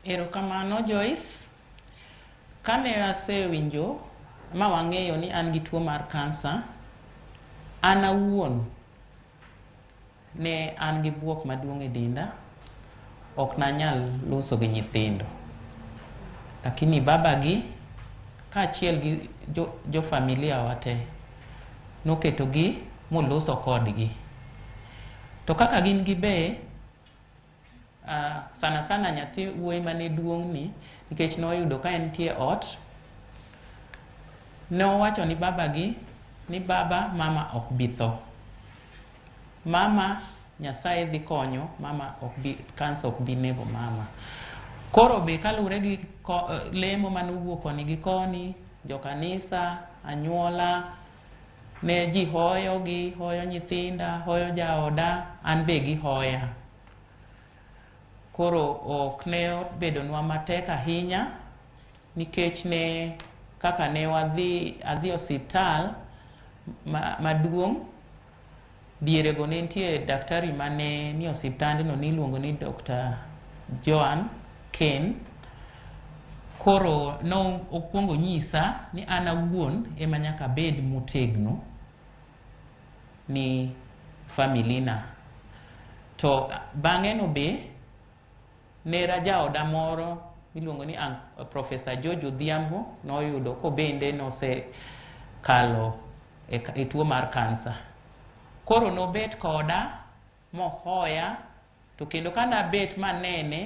Erokamano Joyce. Kane asewinjo ma wang'eyo ni an gi tuo mar kansa, an awuon ne an gi buok maduong' e denda, ok nanyal loso gi nyithindo. Lakini babagi kaachiel gi jo familia wa te noketogi moloso kodgi. To kaka gin gibe, sana sana nyathi wuoyi mane duong' ni, nikech noyudo ka entie ot, nowacho ni babagi ni baba mama ok bi tho. Mama Nyasaye dhi konyo, mama ok bi, kansa ok bi nego mama. Koro be kaluwore gi lemo mane owuok koni gi koni, jokanisa, anyuola, ne ji hoyo gi, hoyo nyithinda, hoyo jaoda, an be gihoya. Koro ok ne obedonwa matek ahinya, nikech ne kaka ne wadhi, adhi osiptal maduong', dierego ne nitie daktari mane nie osiptandno niluongo ni Dr. Joan Ken. Koro no okwongo nyisa ni an awuon ema nyaka abed motegno ni familina. To bang'e no be nera jaoda moro miluongo ni Professor George Odhiambo noyudo kobende nosekalo e tuo mar kansa. Koro nobet koda mohoya, to kendo kanabet manene